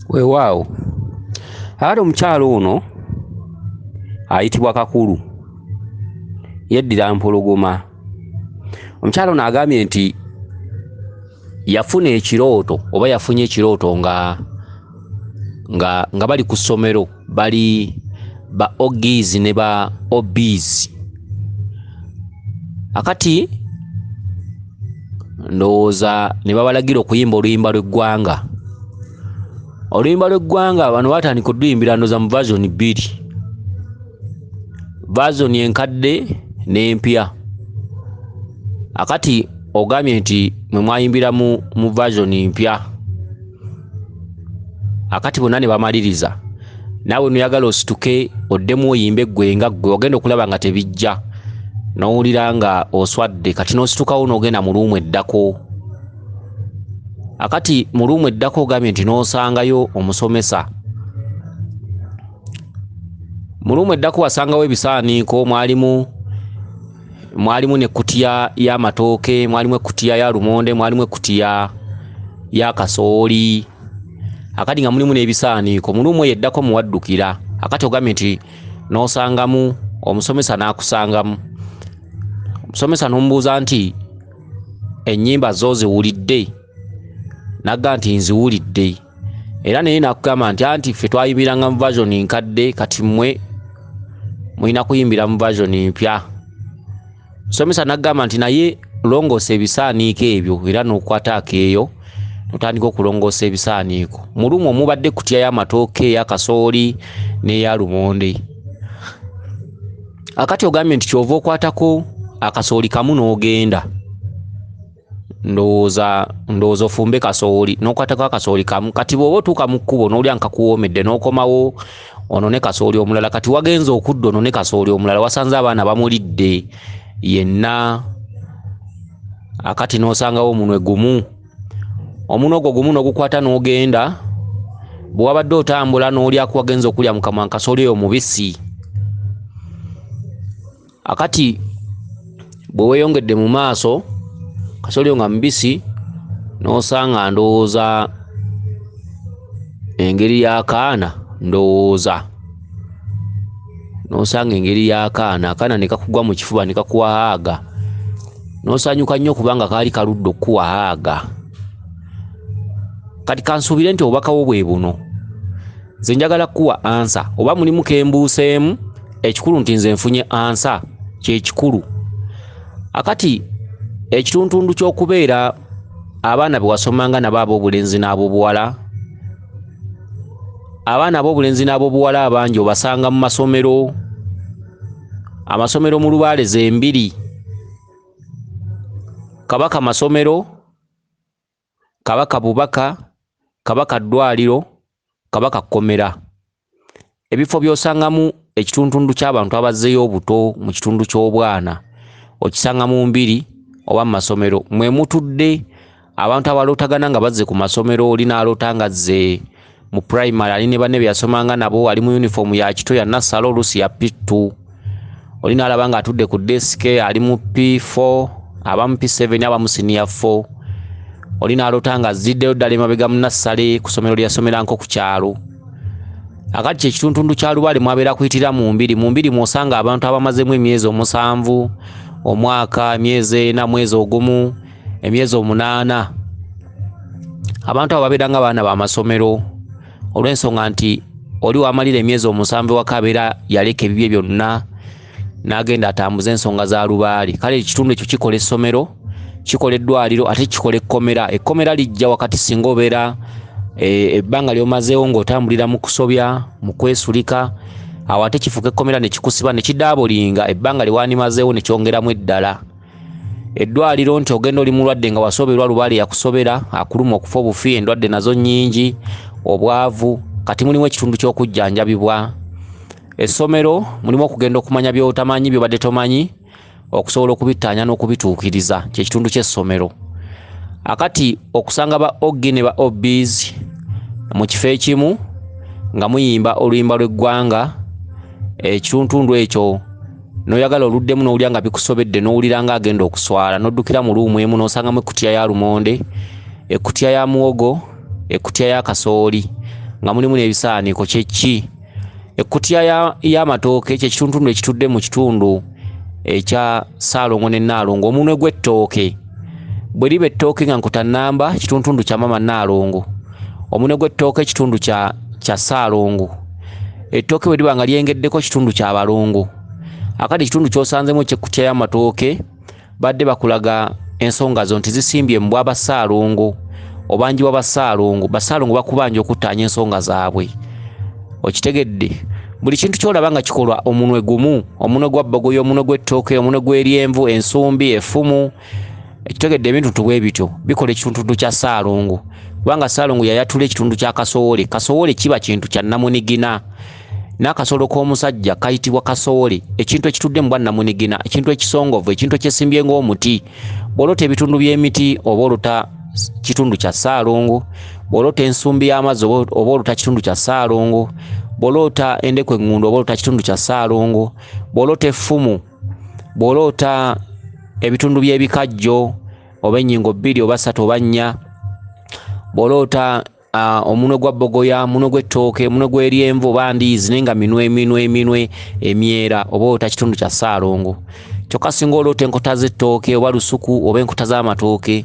Weewaawo, ate omukyala ono ayitibwa Kakulu, yeddira Mpologoma. Omukyala ono agambye nti yafuna ekirooto oba yafunye ekirooto nga bali ku ssomero, bali ba OGs ne ba OBs. Akati ndowooza ne babalagira okuyimba oluyimba lw'eggwanga. Oluyimba lw'eggwanga bano baatandika okuluyimbira ndowooza mu version bbiri, version enkadde n'empya. Akati ogambye nti mwe mwayimbira mu version mpya, akati bonna ne bamaliriza, naawe noyagala osituke oddemu oyimbe ggwe nga ggwe, ogenda okulaba nga tebijja, n'owulira nga oswadde, kati n'ositukawo n'ogenda mu luumu eddako. Akati mu luumu eddako ogambye nti n'osangayo omusomesa. Mu luumu eddako wasangawo ebisaaniiko, mwalimu n'ekkutiya y'amatooke, mwalimu ekkutiya ya lumonde, mwalimu ekkutiya ya kasooli, akati nga mulimu n'ebisaaniiko. Mu luumu eyo eddako muwaddukira. Akati ogambye nti n'osangamu omusomesa n'akusangamu. Omusomesa n'omubuuza nti ennyimba zo ziwulidde? N'agamba nti nziwulidde. Era naye n'akugamba nti anti ffe twayimbiranga mu version nkadde, kati mmwe mulina kuyimbira mu version mpya. Omusomesa n'agamba nti naye longoosa ebisaaniiko ebyo, era n'okwata akeeyo n'otandika okulongoosa ebisaaniiko. Mu lumu omubadde ekkutiya y'amatooke, eya kasooli n'eya lumonde. Akati ogambye nti ky'ova okwatako akasooli kamu n'ogenda, ndowooza ofumbe kasooli, n'okwatako akasooli kamu. Kati bw'oba otuuka mu kkubo n'olya nga kakuwoomedde, n'okomawo onone kasooli omulala. Kati wagenze okudda onone kasooli omulala, wasanze abaana bamulidde yenna. Akati n'osangawo omunwe gumu, omunwe ogwo gumu n'ogukwata n'ogenda. Bwe wabadde otambula n'olyako, wagenze okulya mu kamwa kasooli oyo mubisi. Akati bwe weeyongedde mu maaso, kasooli oyo nga mubisi, n'osanga ndowooza engeri y'akaana, ndowooza n'osanga engeri y'akaana, akaana ne kakugwa mu kifuba ne kakuwa haaga, n'osanyuka nnyo kubanga kaali kaludde okukuwa haaga. Kati kansuubire nti obubaka bwo bwe buno. Nze njagala kukuwa ansa, oba mulimu ke mbuuseemu, ekikulu nti nze nfunye ansa, kye kikulu. Akati ekituntundu ky'okubeera abaana be wasomanga nabo ab'obulenzi n'ab'obuwala, abaana ab'obulenzi n'ab'obuwala abangi obasanga mu masomero, amasomero mu Lubaale ze mbiri, Kabaka masomero, Kabaka Bubaka, Kabaka ddwaliro, Kabaka kkomera. Ebifo by'osangamu ekituntundu ky'abantu abazzeeyo obuto mu kitundu ky'obwana okisanga mu mbiri oba mu masomero. Mwe mutudde abantu abalootagana nga bazze ku masomero, oli n'aloota nga azze mu primary, ali ne banne be yasomanga nabo, ali mu uniform ya kito ya nassale oluusi ya P2. Oli n'alaba ng'atudde ku desk ali mu P4, aba mu P7, aba mu senior 4. Oli n'aloota nga azziddeyo ddala emabega mu nassale ku ssomero lye yasomeranko ku kyalo. Akati kye kituntundu kya Lubaale mwabeera kuyitira mu mbiri. Mu mbiri mw'osanga abantu abamazemu emyezi 7, omwaka, emyezi 4, mwezi 1, emyezi 8. Abantu abo babeera nga baana b'amasomero, olw'ensonga nti oli w'amalira emyezi 7 ewaka abeera yaleka ebibye byonna n'agenda atambuze ensonga za Lubaale. Kale ekitundu ekyo kikola essomero, kikola eddwaliro, ate kikola ekkomera. Ekkomera lijja wakati singa obeera ebbanga ly'omazeewo ng'otambulira mu kusobya, mu kwesulika, awo ate kifuuka ekkomera ne kikusiba ne kidaabulinga ebbanga lye wandimazeewo ne kyongeramu eddala. Eddwaliro nti ogenda oli mulwadde nga wasoberwa, Lubaale yakusobera, akuluma okufa obufi, endwadde nazo nnyingi, obwavu. Kati mulimu ekitundu ky'okujjanjabibwa. Essomero mulimu okugenda okumanya by'otamanyi, by'obadde tomanyi, okusobola okubittaanya n'okubituukiriza, kye kitundu ky'essomero. Akati okusanga ba OG ne ba OBs mu kifo ekimu nga muyimba oluyimba lw'eggwanga, ekituntundu ekyo n'oyagala oluddemu n'owulira nga bikusobedde, n'owulira ng'agenda okuswala, n'oddukira mu luumu emu n'osangamu ekkutiya ya lumonde, ekkutiya ya muwogo, ekkutiya ya kasooli. nga mulimu n'ebisaaniiko kye ki? Ekkutiya y'amatooke kye kitundutundu ekitudde mu kitundu ekya Ssaalongo ne Nnaalongo. Omunwe gw'ettooke bwe liba ettooke nga nkota nnamba, kitundutundu kya Maama Nnaalongo. Omunwe gw'ettooke kitundu kya Ssaalongo. Ettooke bwe liba nga lyengeddeko kitundu kya Balongo. Akati ekitundu ky'osanzemu eky'ekkutiya y'amatooke badde bakulaga ensonga zo nti zisimbye mu bwa Bassaalongo, obanjibwa Bassaalongo. Bassaalongo bakubanja okuttaanya ensonga zaabwe. Okitegedde? Buli kintu ky'olaba nga kikolwa omunwe gumu, omunwe gwa bbogoya, omunwe gw'ettooke, omunwe gw'eryenvu, ensumbi, effumu, ekitegedde ebintu bwe bityo bikola ekitundutundu kya Ssaalongo. Kubanga Ssaalongo yayatula ekitundu kya kasowole. Kasowole kiba kintu kya nnamunigina. N'akasolo k'omusajja kayitibwa kasowole, ekintu ekitudde mu bwannamunigina, ekintu ekisongovu, ekintu ekyesimbye ng'omuti. Bw'oloota ebitundu by'emiti oba olota kitundu kya Ssaalongo, bw'oloota ensumbi y'amazzi oba olota kitundu kya Ssaalongo, bw'oloota endeku eŋŋundu oba olota kitundu kya Ssaalongo, bw'oloota effumu, bw'oloota ebitundu by'ebikajjo oba ennyingo 2 oba 3 oba 4, bw'oloota omunwe gwa bbogoya, omunwe gw'ettooke, omunwe gw'eryenvu oba ndiizi naye nga minwe minwe minwe emyera oba olota kitundu kya Ssaalongo. Kyokka singa oloota enkota z'ettooke oba lusuku oba enkota z'amatooke,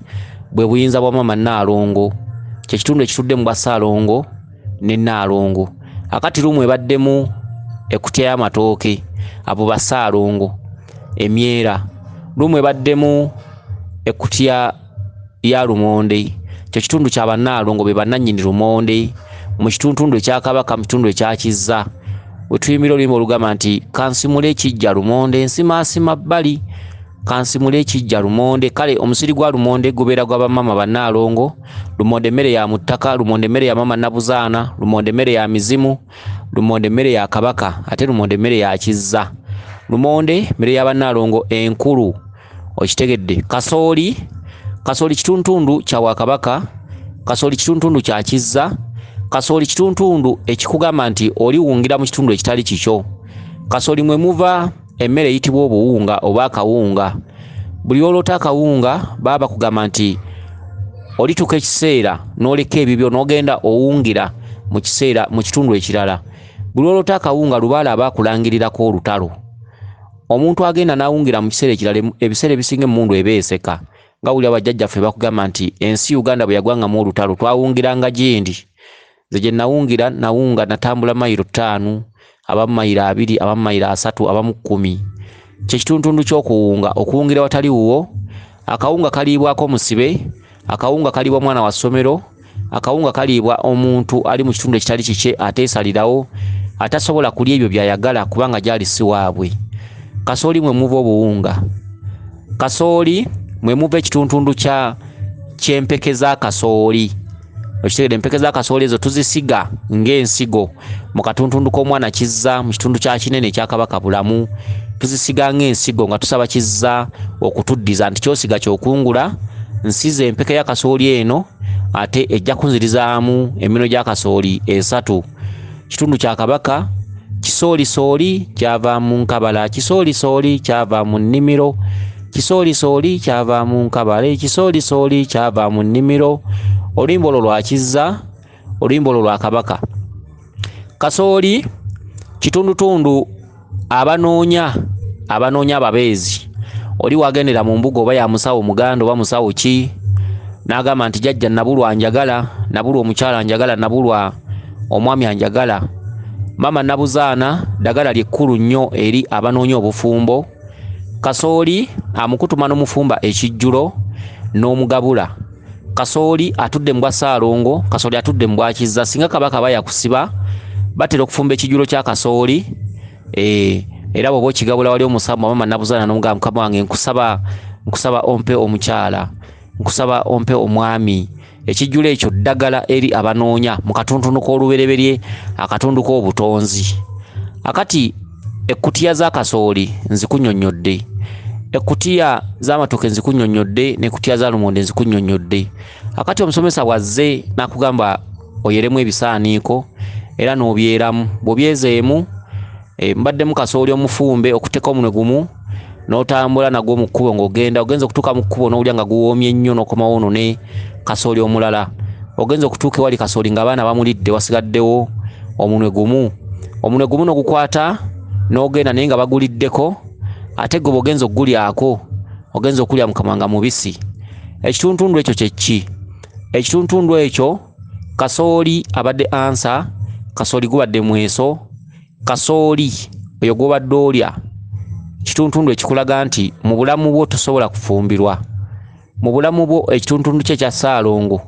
bwe buyinza bwa Maama Nnaalongo. Kye kitundu ekitudde mu bwa Ssaalongo ne Nnaalongo. Akati lumu ebaddemu ekkutiya y'amatooke, abo Bassaalongo emyera. Lumu ebaddemu ekkutiya ya lumonde, kye kitundu kya Bannaalongo be bannannyini lumonde mu kitundutundu ekya Kabaka, mu kitundu ekya Kizza. We tuyimbira oluyimba olugamba nti kansimule ekijja lumonde, nsimaasima bbali, kansimule ekijja lumonde. Kale omusiri gwa lumonde gubeera gwa bamaama Bannaalongo. Lumonde mmere ya mu ttaka, lumonde mmere ya Maama Nabuzaana, lumonde mmere ya mizimu, lumonde mmere ya Kabaka, ate lumonde mmere ya Kizza. Lumonde mmere ya Bannaalongo enkulu. Okitegedde? Kasooli, kasooli kitundutundu kya Wakabaka, kasooli kitundutundu kya Kizza, kasooli kitundutundu ekikugamba nti oliwungira mu kitundu ekitali kikyo. Kasooli mwe muva emmere eyitibwa obuwunga oba akawunga. Buli oloota akawunga baba bakugamba nti olituuka ekiseera n'oleka ebibyo n'ogenda owungira mu kiseera mu kitundu ekirala. Buli oloota akawunga lubaale aba akulangirirako olutalo. Omuntu agenda n'awungira mu kiseera ekirala, ebiseera ebisinga emmundu eba eseka. Nga wulira bajjajjaffe bakugamba nti ensi Uganda bwe yagwangamu olutalo twawungiranga gindi. Nze gye nawungira, nawunga natambula mayiro 5, abamu mayiro 2, abamu mayiro 3, abamu 10. Kye kitundutundu ky'okuwunga, okuwungira watali wuwo. Akawunga kaliibwako musibe, akawunga kaliibwa mwana wa ssomero, akawunga kaliibwa omuntu ali mu kitundu ekitali kikye ateesalirawo, atasobola kulya ebyo by'ayagala kubanga gy'ali si waabwe. Kasooli mwe muva obuwunga. Kasooli mwe muva ekitundutundu ky'empeke za kasooli. Okitegedde? Empeke za kasooli ezo tuzisiga ng'ensigo mu katundutundu k'omwana Kizza mu kitundu kya Kinene ekya Kabaka Bulamu. Tuzisiga ng'ensigo nga tusaba Kizza okutuddiza nti ky'osiga ky'okungula. Nsize empeke ya kasooli eno ate ejja kunzirizaamu eminwe gya kasooli 3. Kitundu kya Kabaka. Kisoolisooli kyava mu nkabala, kisoolisooli kyava mu nnimiro, kisoolisooli kyava mu nkabala, ekisoolisooli kyava mu nnimiro. Oluyimba olwo lwa Kizza, oluyimba olwo lwa Kabaka. Kasooli kitundutundu abanoonya ababeezi. Oli wagendera mu mbuga oba ya musawo Muganda oba musawo ki, n'agamba nti jjajja nabulwa njagala, nabulwa omukyala njagala, nabulwa omwami anjagala. Maama Nabuzaana ddagala lye kkulu nnyo eri abanoonya obufumbo. Kasooli amukutuma n'omufumba ekijjulo n'omugabula. Kasooli atudde mu bwa Ssaalongo, kasooli atudde mu bwa Kizza. Singa Kabaka aba yakusiba, batera okufumba ekijjulo kya kasooli. Era bw'oba okigabula wali omusaba Maama Nabuzaana n'omugamba mukama wange nkusaba ompe omukyala, nkusaba ompe omwami. Ekijjulo ekyo ddagala eri abanoonya mu katuntundu k'olubereberye, akatundu k'obutonzi. Akati ekkutiya za kasooli nzikunnyonnyodde, ekkutiya z'amatooke nzikunnyonnyodde, n'ekkutiya za lumonde nzikunnyonnyodde. Akati omusomesa bw'azze n'akugamba oyeremu ebisaaniiko era n'obyeramu. Bw'obyezeemu, mbaddemu kasooli omufumbe okuteeka omunwe gumu n'otambula nagwo mu kkubo ng'ogenda, ogenza okutuuka mu kkubo n'owulira nga guwoomye nnyo n'okomawo onone kasooli omulala. Ogenza okutuuka ewali kasooli ng'abaana bamulidde, wasigaddewo omunwe gumu. Omunwe gumu n'ogukwata n'ogenda, naye nga baguliddeko, ate gwe bw'ogenza okugulyako, ogenza okulya mu kamwa nga mubisi. Ekituntundu ekyo kye ki? Ekituntundu ekyo kasooli abadde ansa, kasooli gubadde mweso, kasooli oyo gw'obadde olya kituntundu ekikulaga nti mu bulamu bwo tosobola kufumbirwa. Mu bulamu bwo ekituntundu kye ekya Ssaalongo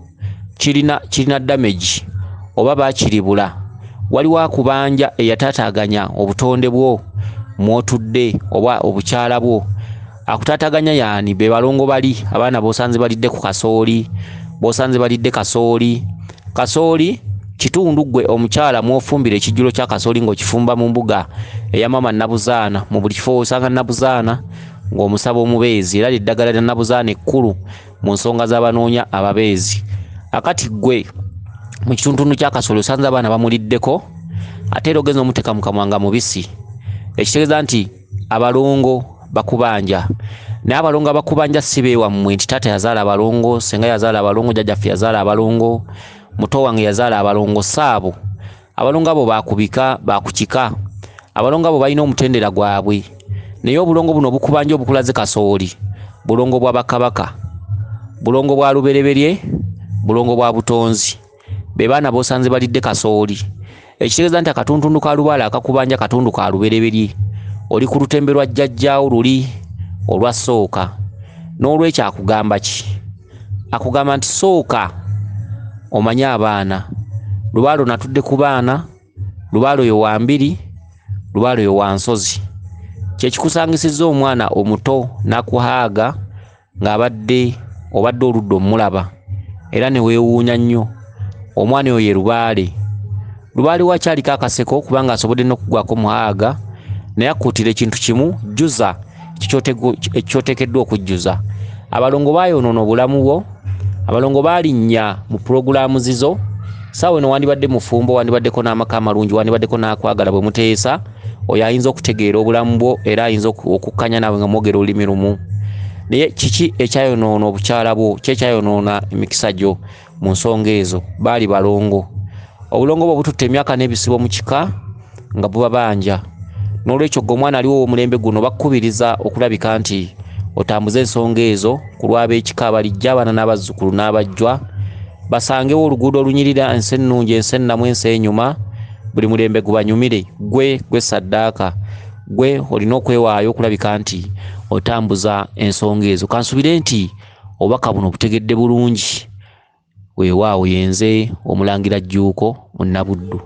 kirina damage oba baakiribula. Waliwo akubanja eyataataaganya obutonde bwo mw'otudde oba obukyala bwo. Akutaataaganya yaani? Be balongo bali abaana b'osanze balidde ku kasooli, b'osanze balidde kasooli. Kasooli kitundu ggwe omukyala mw'ofumbira ekijjulo kya kasooli ng'okifumba mu mbuga eya maama Nabuzaana. Mu buli kifo osanga Nabuzaana ng'omusaba omubeezi, era ly'eddagala lya Nabuzaana ekkulu mu nsonga z'abanoonya ababeezi. Akati ggwe mu kituntundu kya kasooli osanze abaana bamuliddeko, ate era ogenza omuteeka mu kamwa nga mubisi, ekitegeeza nti abalongo bakubanja. Naye abalongo abakubanja si beewammwe nti taata yazaala abalongo, ssenga yazaala abalongo, jjajjaffe yazaala abalongo, muto wange yazaala abalongo. Saabo abalongo abo baakubika, baakukika. Abalongo abo balina omutendera gwabwe. Naye obulongo buno obukubanja obukulaze kasooli bulongo bwa bakabaka, bulongo bwa lubereberye, bulongo bwa butonzi. Be baana b'osanze balidde kasooli, ekitegeeza nti akatuntundu ka lubaale akakubanja katundu ka lubereberye. Oli ku lutembe lwa jjajjaawo luli olwa sooka. N'olwekyo akugamba ki? Akugamba nti sooka omanye abaana. Lubaale ono atudde ku baana, lubaale oyo wa mbiri, lubaale oyo wa nsozi. Kye kikusangisizza omwana omuto n'akuhaaga ng'abadde obadde oludda omulaba, era ne weewuunya nnyo. Omwana oyo ye lubaale. Lubaale we akyaliko akaseko kubanga asobodde n'okugwako muhaaga, naye akuutira ekintu kimu: jjuza ekyoteekeddwa okujjuza. Abalongo baayonoona obulamu bwo, abalongo baalinnya mu pulogulaamu zizo. Saawa eno wandibadde mufumbo, wandibaddeko n'amaka amalungi, wandibaddeko n'akwagala bwe muteesa. Oyo ayinza okutegeera obulamu bwo era ayinza okukkanya naawe nga mwogera olulimi lumu. Naye kiki ekyayonoona obukyala bwo? Ki ekyayonoona emikisa gyo mu nsonga ezo? Baali balongo. Obulongo bwo bututte emyaka n'ebisibo mu kika nga bubabanja. N'olwekyo ggwe omwana aliwo ow'omulembe guno bakukubiriza okulabika nti otambuze ensonga ezo ku lw'ab'ekika abalijja, abaana n'abazzukulu n'abajjwa, basangewo oluguudo olunyirira, ensi ennungi, ensi ennamu, ensi enyuma, buli mulembe gubanyumire. Ggwe gwe ssaddaaka, ggwe olina okwewaayo okulabika nti otambuza ensonga ezo. Kansubire nti obubaka buno obutegedde bulungi. Weewaawo, yenze Omulangira Jjuuko Munnabuddu.